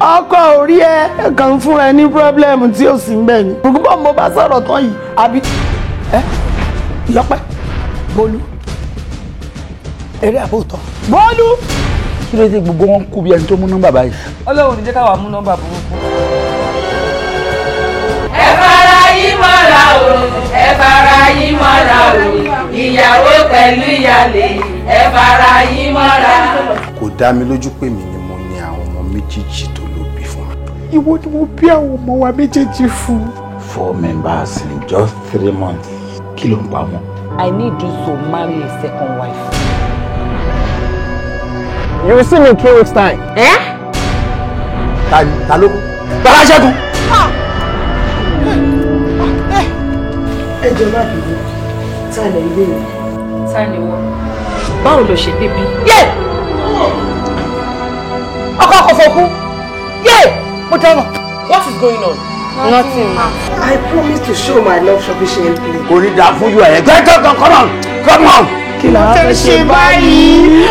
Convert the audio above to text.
Ọkọ orí ẹ kàn ń fúnra ẹ ní problem tí ó sì ń bẹ̀ ni. Gbogbo mo bá sọ̀rọ̀ tán yìí, àbí ẹ yọpẹ́ Bólú eré àbótọ́ Bólú. Kí ló dé gbogbo wọn kú bí ẹni tó mú nọ́mbà báyìí? Ọlọ́run ní jẹ́ káwa mú nọ́mbà burúkú. Ẹ fara yín mọ́ra o, ẹ fara yín mọ́ra o, ìyàwó pẹ̀lú ìyálé, ẹ fara yín mọ́ra. Kò dá mi lójú pé mi ni mo ní àwọn ọmọ méjèèjì tó ló bí fún mi. Ìwọ ni mo bí àwọn ọmọ wa méjèèjì fún. 4 members in just 3 months, kí ló ń pa wọn? I need you to marry a second wife. You will see me in 3 weeks' time. Ẹ́. Ta ta ló kú? Bàbá Ṣẹ́gun. Ẹ jọ̀ọ́, má bínú, tá a lè ilé rẹ. Ta ni wọ́n? Báwo ló ṣe débi? Yé! Ọkọ ọkọ fọkú. Yé! Mo dáná. What is going on? Nothing. I promise to show my love sufficiently. Kò ní dáa fún yóò ẹ̀ gẹ́gẹ́. Come on, come on. Kí la fẹ́ ṣe báyìí?